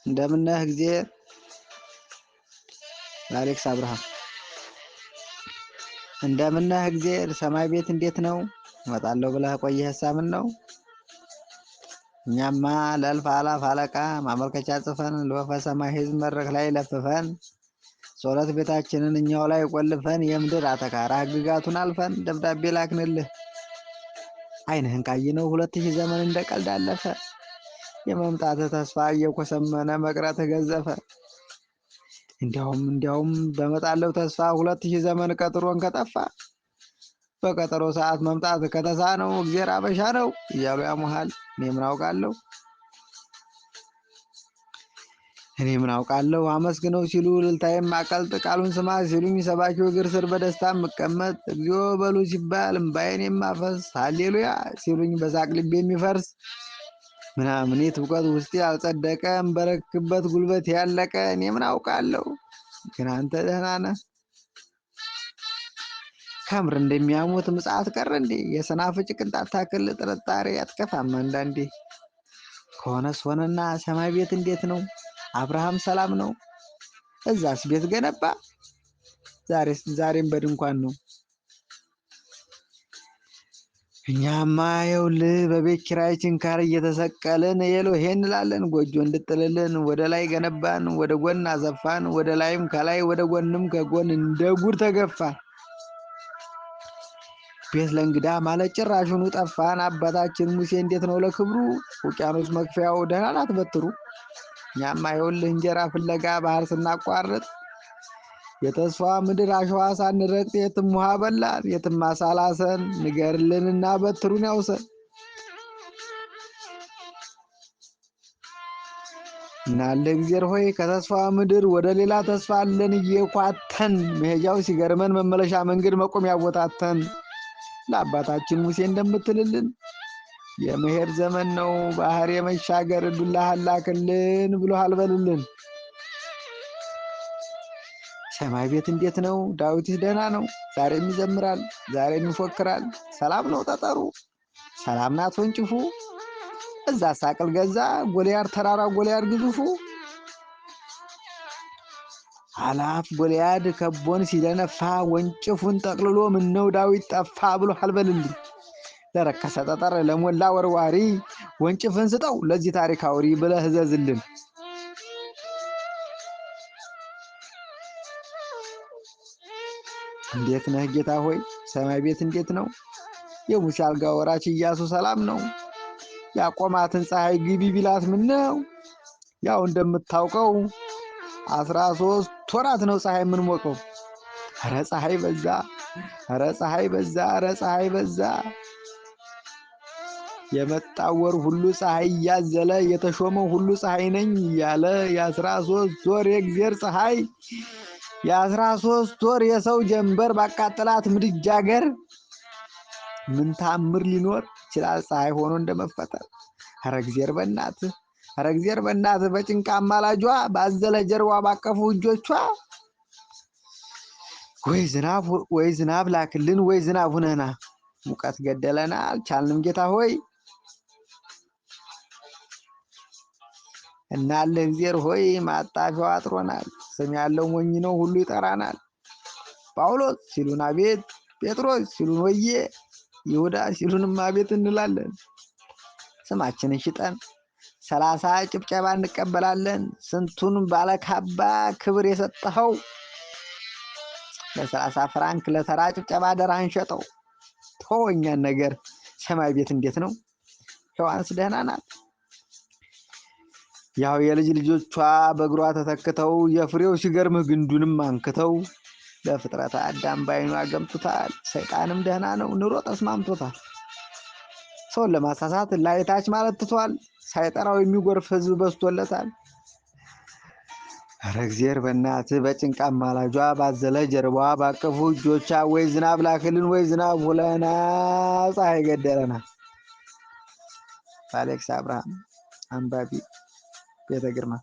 እንደምነህ እግዜር። ለአሌክስ አብርሃም። እንደምነህ እግዜር፣ ሰማይ ቤት እንዴት ነው? እመጣለሁ ብለህ ቆየህ ምን ነው? እኛማ ለእልፍ አላፍ አለቃ ማመልከቻ ጽፈን፣ ለወፈ ሰማይ ህዝብ መድረክ ላይ ለፍፈን፣ ጸሎት ቤታችንን እኛው ላይ ቆልፈን፣ የምድር አተካራ ህግጋቱን አልፈን ደብዳቤ ላክንልህ። ዓይንህን ካየነው 2000 ዘመን እንደ ቀልድ አለፈ። የመምጣትህ ተስፋ እየኮሰመነ መቅረትህ ገዘፈ። እንዲያውም በመጣለው ተስፋ 2000 ዘመን ቀጥሮን ከጠፋ፣ በቀጠሮ ሰዓት መምጣት ከተሳነው እግዜር አበሻ ነው እያሉ ያሙሃል። እኔ ምን አውቃለሁ? እኔ ምን አውቃለሁ? አመስግነው ሲሉ እልልታ የማቀልጥ፣ ቃሉን ስማ ሲሉኝ ሰባኪው እግር ስር በደስታ የምቀመጥ፣ እግዚኦ በሉ ሲባል እምባዬን የማፈስ፣ ሃሌሉያ ሲሉኝ በሳቅ ልቤ የሚፈርስ፣ ምናምኔት እውቀት ውስጤ ያልጸደቀ፣ እምበረክበት ጉልበት ያለቀ፣ እኔ ምን አውቃለሁ? ግን አንተ ደህና ነህ። ከምር እንደሚያሙት ምጽአት ቀረ እንዴ? የሰናፍጭ ቅንጣት ታክል ጥርጣሬ አትከፋም አንዳንዴ? ከሆነስ ሆነና ሰማይ ቤት እንዴት ነው? አብርሃም ሰላም ነው? እዛስ ቤት ገነባ? ዛሬም በድንኳን ነው። እኛማ ይኸውልህ በቤት ኪራይ ችንካር እየተሰቀልን ኤሎሄ እንላለን ጎጆ እንድጥልልን። ወደ ላይ ገነባን፣ ወደ ጎን አሰፋን፣ ወደ ላይም ከላይ ወደ ጎንም ከጎን እንደ ጉድ ተገፋን። ቤት ለእንግዳ ማለት ጭራሹኑ ጠፋን። አባታችን ሙሴ እንዴት ነው ለክብሩ? ውቅያኖስ መክፈያው ደህና ናት በትሩ። እኛማ ይኸውልህ እንጀራ ፍለጋ ባህር ስናቋርጥ፣ የተስፋ ምድር አሸዋ ሳንረግጥ፣ የትም ውሃ በላን የትም አሳላሰን፣ ንገርልንና በትሩን ያውሰን። ምናለ እግዚአብሔር ሆይ ከተስፋ ምድር ወደ ሌላ ተስፋ አለን እየኳተን፣ መሄጃው ሲገርመን መመለሻ መንገድ መቆሚያ ቦታተን፣ ለአባታችን ሙሴ እንደምትልልን የመሄድ ዘመን ነው ባህር የመሻገር ዱላህን ላክልን ብሎሃል በልልን። ሰማይ ቤት እንዴት ነው? ዳዊትስ ደህና ነው? ዛሬም ይዘምራል፣ ዛሬም ይፎክራል። ሰላም ነው ጠጠሩ፣ ሰላም ናት ወንጭፉ። እዛ ሳቅል ገዛ ጎልያድ ተራራ ጎልያድ ግዙፉ። አላፍ ጎልያድ ከቦን ሲደነፋ ወንጭፉን ጠቅልሎ ምነው ዳዊት ጠፋ ብሎሃል በልልኝ። ለረከሰ ጠጠር ለሞላ ወርዋሪ ወንጭፍን ስጠው ለዚህ ታሪክ አውሪ ብለህ እዘዝልን። እንዴት ነህ ጌታ ሆይ? ሰማይ ቤት እንዴት ነው? የሙሴ አልጋ ወራች ኢያሱ ሰላም ነው? ያቆማትን ፀሐይ ግቢ ቢላት ምን ነው? ያው እንደምታውቀው 13 ወራት ነው ፀሐይ የምንሞቀው። ኧረ ፀሐይ በዛ፣ ኧረ ፀሐይ በዛ፣ ኧረ ፀሐይ በዛ። የመጣው ወር ሁሉ ፀሐይ እያዘለ፣ የተሾመው ሁሉ ፀሐይ ነኝ እያለ፣ የ13 ወር የእግዜር ፀሐይ የ13 ወር የሰው ጀንበር ባቃጠላት ምድጃ ሀገር ምን ታምር ሊኖር ይችላል ፀሐይ ሆኖ እንደመፈጠር? ኧረ እግዚአብሔር በእናትህ፣ ኧረ እግዚአብሔር በእናትህ፣ በጭንቃ አማላጇ ባዘለ ጀርባ ባቀፉ እጆቿ ወይ ዝናብ ወይ ዝናብ ላክልን ወይ ዝናብ ሁነና፣ ሙቀት ገደለና አልቻልንም ጌታ ሆይ። እናልህ እግዚአብሔር ሆይ ማጣፊያው አጥሮናል። ስም ያለው ሞኝ ነው ሁሉ ይጠራናል። ጳውሎስ ሲሉን አቤት፣ ጴጥሮስ ሲሉን ወዬ፣ ይሁዳ ሲሉንም አቤት እንላለን። ስማችንን ሽጠን 30 ጭብጨባ እንቀበላለን። ስንቱን ባለካባ ክብር የሰጠኸው ለ30 ፍራንክ ለተራ ጭብጨባ ደራህን ሸጠው። ተወኛን ነገር ሰማይ ቤት እንዴት ነው? ሔዋንስ ደህና ናት? ያው የልጅ ልጆቿ በእግሯ ተተክተው የፍሬው ሲገርምህ ግንዱንም አንክተው ለፍጥረተ አዳም ባይኑ ያገምቱታል። ሰይጣንም ደህና ነው ኑሮ ተስማምቶታል። ሰውን ለማሳሳት ላይታች ማለት ትቷል። ሳይጠራው የሚጎርፍ ህዝብ በዝቶለታል። ኧረ እግዚአብሔር በእናትህ በጭንቅ አማላጇ ባዘለ ጀርባዋ ባቀፉ እጆቿ ወይ ዝናብ ላክልን ወይ ዝናብ ሁለና ፀሐይ ገደለና። በአሌክስ አብርሃም፣ አንባቢ ቤተ ግርማ።